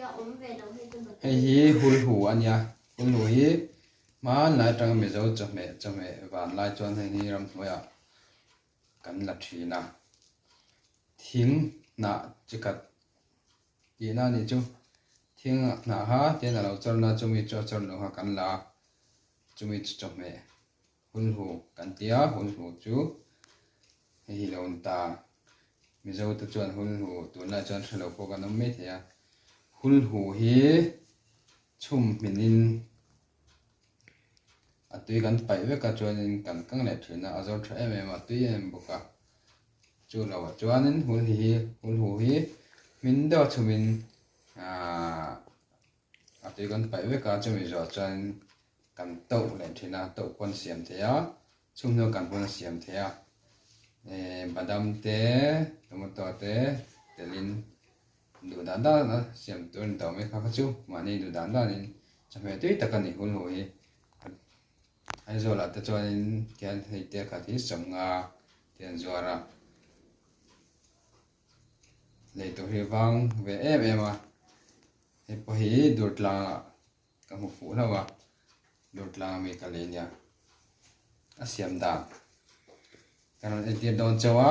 Hei hi hulhu a nia, hulhu hi hmanlai atanga Mizo chawhmeh chawhmeh vanlai chuan hei hi ramhnuaiah kan la thin a, thing hnah chi khat tihna a nih chu, thing hnah kha tian a lo chawrna chumi chu a chawr loh kha kan la a, chumi chu chawhmeh hulhu kan ti a, hulhu chu hei hi lo ni ta. Mizo te chuan hulhu tunlai chuan hrelo pawh kan awm mai thei a, hulhu hi chhum hminin a tui kan paih vek a chuanin kan kang leh thin a, a zawr tha em em a, a tui em em bawk a, chu lo ah chuanin hulhi hi hulhu hi hmin deuh a chhumin ahh a tui kan paih vek a, chumi zawh chuanin kan toh leh thin a, toh pawn siam thei a. Chhumhnuai kan pawn a siam thei a, eh badam te tomato te telin duh dan dan a siam tur a ni tawh mai kha kha chu mahni duh dan danin chawhmeh tui tak a ni hul hu hi Aizawl ah te chuanin khian hei te khat hi sawmnga te an zuar a lei tur hi vang ve em em a hei pawh hi Durtlang ah Ka hmu fuh hlauh a, Durtlang ami ka lei nia. A siam dan ka rawn entir dawn chauh a,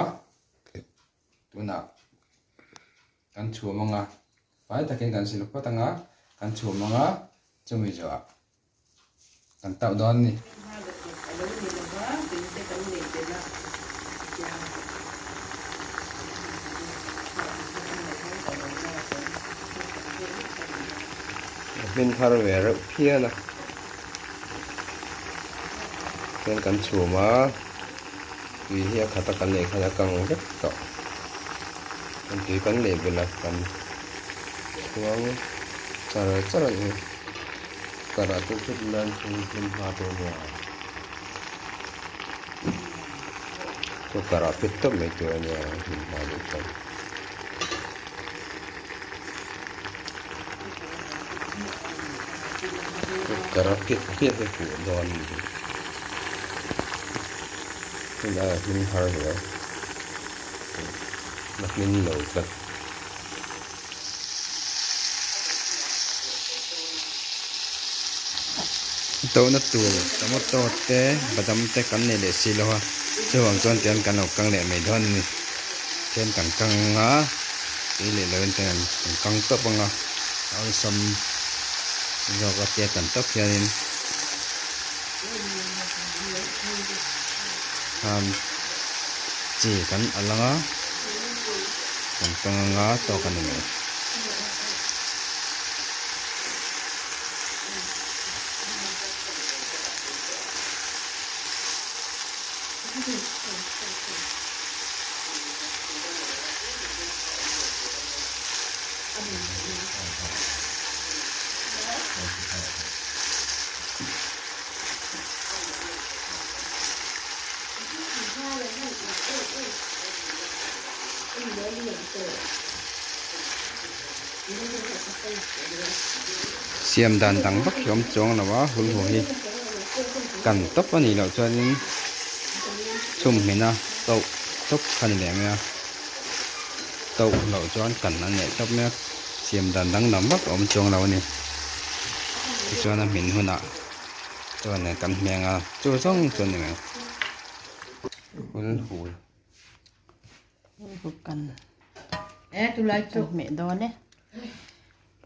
tunah kan chhum ang a, fai takin kan sil phawt ang a, kan chhum ang a, chumi zawhah kan tauh dawn a ni. A hmin thar ve reuh phian a chuan kan chhum a tui hi a khat a kan leh khan a kang vek tawh chuan tui kan leh belh a kan chhuang char char a ni karah te thut nan thil hlim hma tur a nia cooker ah phit tawp mai tur a nia hlim hma duh chuan. Cooker a phit hmiah hi fuh dawn a ni tunah a hmin har riau a hmin lo tlat. Tona tur tomato te badam te kan nei leh si lo a chuvang chuan tian kan lo kang leh mai dawn a ni tian kan kang a tui leh lo in tian kan kang tawp ang a a awlsam zawk a tia kan tawp hianin khan chi kan alh ang a kan kang ang a tawk a ni mai. Siam dan dang vak hi awm chuang lo a hul hu hi kan tawp a nih loh chuanin chhum hmina toh tawp kha ni leh mai a toh loh chuan kan a neh tawp mai a siam dan danglam vak a awm chuang lo a ni tichuan a hmin hunah chuan kan hmeng a chu zawng chu a ni mai hul hu. Kan hmeh dawn e.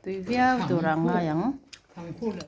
Tui viau tur a ngai ang.